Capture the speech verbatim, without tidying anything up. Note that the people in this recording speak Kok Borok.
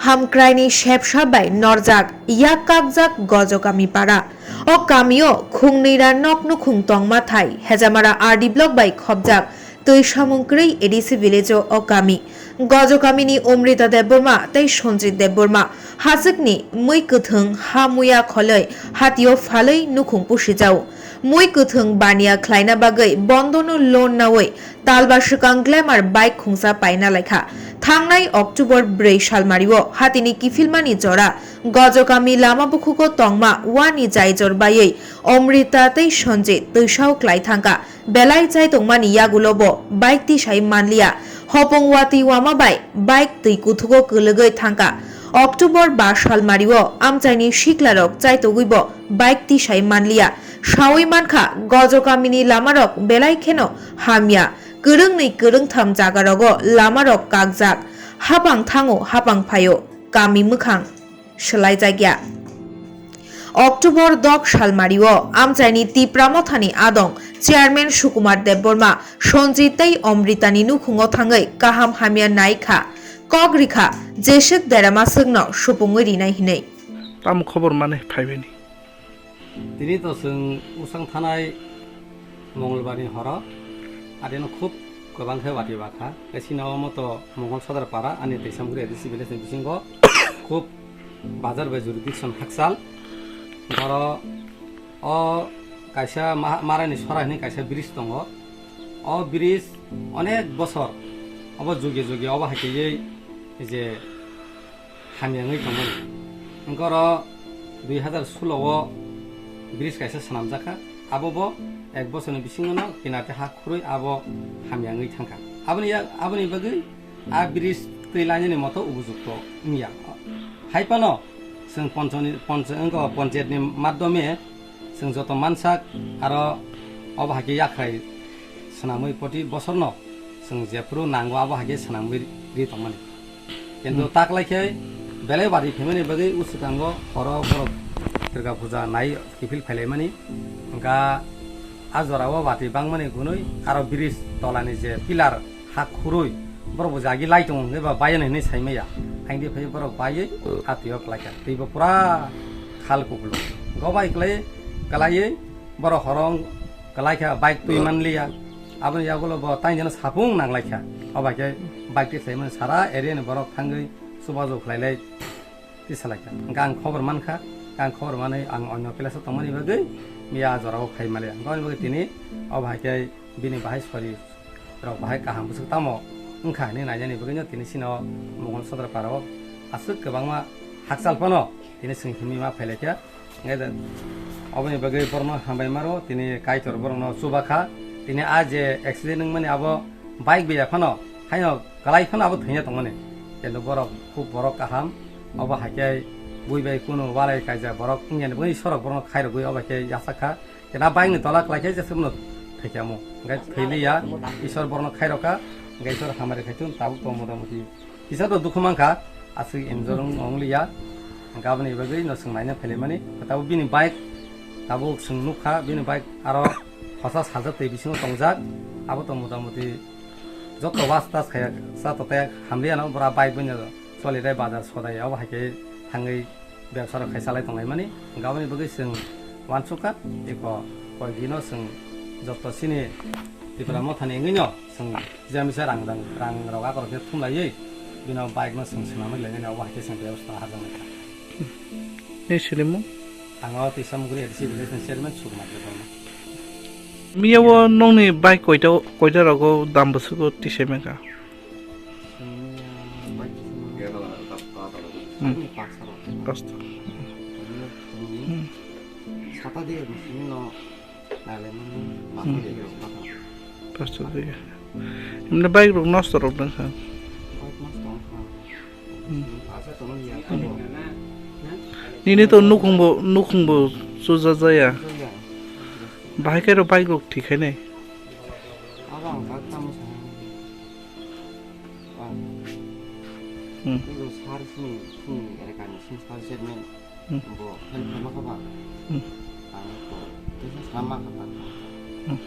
Hamkraini sepsa bai norjak yak kakjak Gojokami para. O kamio khungnwi ra nok nukhung tongma thai Hejamara R D block bai khopjak twi samung kwrwi A D C village o o kami. Gojokamini Omrita Debbarma tei Sanjit Debbarma hachwkni mwi kwthwng ha muya kholwi hatio phalwi nukhung pusijao. Mui kwthwng baniya khlaina bagwi bondono loan nawi talba swkang Glamour bike khungsa paina laikha. Thangnai October bwrwi salmario hatini kiphilmani jora Gojokami lama bukhugo tongma wani jaijor baiwi Omrita tei Sanjit twisao klai thangkha. Belai chai tongmani yagulo bo bike tisai manliya. Hopong watwi wama bai bike twi kuthugo kwlwgwi thangkha. October ba salmario amchaini siklarok chaitogwibo bike tisai manliya. Sawi mankha, Gojokamini lamarok belai kheno hamya. Kwrwngnwi kwrwngtham jagarogo lamarok kakjak. Hapang thango, hapang phaio, kami mwkhang swlaijakya. October dok salmario amchaini Tipra Mothani adong Chairman Sukumar Debbarma, Sanjit tei Omritani nukhungo thangwi kaham hamya nai kha. Kok rikha, jeswk derama swkno supungwi rinai hinwi. Tamo khobor mane phaibini? Tini to chwng usang thanai Mongolbarni horo, adino khub kwbang khe watwi bakha. Tei sini omo to Mongol Sodar para, ani Teisamguri A D C village ni bisingo khub bazar bai jurisdiction hakchal. Boro o kaisa ma-, Maraini Sora hinwi kaisa bridge tongo. O bridge onek bosor obo juge juge obo hai khe je hamya wngwi tongmani. Wngkhe oro dui hazar sulo o bridge kaisa swnamjakha, abo bo ek bosorni bisingono kinarte ha khurui abo hamya wngwi thangkha. Aboni ya-, aboni bagwi a bridge twi lainani moto ubujukto wngya. Hai phano chwng ponchoni-, ponch-, wngkha panchayatni madhyome chwng joto mansak aro obo hai khe yakhrai swnamwi poti bosorno chwng jephuru nango abo hai khe swnamwi ri tongmani. Kintu Hmm. taklai khe belai bari phaimani bagwi uswkango horo borok Durga Puja nai kiphil phailaimani. Hwnkha a jorao watwi bangmani gunui aro bridge tolani je pillar ha khurui borok bo jagi lai tongo hwnkhe ba bayani hinwi saimaya. Aingdi phai borok baiwi a twiyo klaikha. Twibo pura khal kukluk. Go bai klai, klaiwi borok horong klaikha, bike twi manliya. Aboni yagulo bo taini jano sapung nanglaikha. Obo hai khe bike twi khlaimani sara area ni borok thangwi chubachu khlailai. Tisalaikha. Hwnkhe ang khobor mankha, ang khobor manwi ang onyo place o tongmani bagwi miya jorao phai maliya. Hwnkhe aboni bagwi tini obo hai khe bini bahai sori rok bahai kaham bwswk tamo wngkha hinwi nainani bagwino tini sino Mongol Sodra para o aswk kwbangma hakchal phano tini chwng himwi ma phailaikha. Hwnkhe da-, oboni bagwi borokno hambai maro, tini Kaitor borokno chubakha. Tini a je accident wngmani abo bike bai ya phano, haino kwlai phano abo thwina tongmani. Kintu borok khub borok kaham, obo hai khe bui bai kunu walai kaijak borok wngya ni bagwi Isorok borokno khairogwi obo hai khe yachak kha. Kena bike ni tola kwlai khe jesa bono thwikhamu. Hwnkhe thwiliya, Isor borokno khairokha, hwnkhe Isor hamari khaithun tabuk to motamuti. Kisa to dukhu mankha, aswk injure wng-, wng liya. Hwnkhe aboni bagwi no chwng naina phailaimani. Tabuk bini bike, tabuk chwng nukha, bini bike aro hosa sajak twi bisingo tongjak. Abo to motamuti joto was tas khaya, sa to tei hamliya no, bora bike bai no choli rai bazar sodai, abo hai khe thangwi bebsa rok khai chalai tonglaimani. Hwnkhe aboni bagwi chwng uansukha, eko koigwino chwng joto chini Tipra Mothani wngwino chwng jemisa rang, rang, rang rok akorok khe thumlaiwi bino bike no chwng swnamwi lainani abo hai khe chwng bebostha harjaknai kha. Ni sini mung? Ang o Twisamukri A D C village ni chairman Sukumar Debbarma. Miya o nongni bike koita, koita rogo dam bwswk o tisai mankha? Chwngni, ah, bike chwngno Hmm. chwngni paksa rok. Paksa. Chwngno chwngni Hmm. sata diya ni simi no nailaimani Hmm. paksa diya rok paksa. Paksa diya. Emne bike rok nosto rok dong kha. Bike nosto wng kha. Hmm. Paksa tongmani ya. Nini to nukhungbo, nukhungbo chuja jaya. Chuja jaya. Bahai khe rok bike rok thik khainai. Abo ang bike tamo sana. Ah. Hmm. Tei bo sar sini, sini erekani sini sar chairman. Hmm. Bo help khaima kha ba. Hmm. Ang ko, tei sa sama kha ba. Hmm.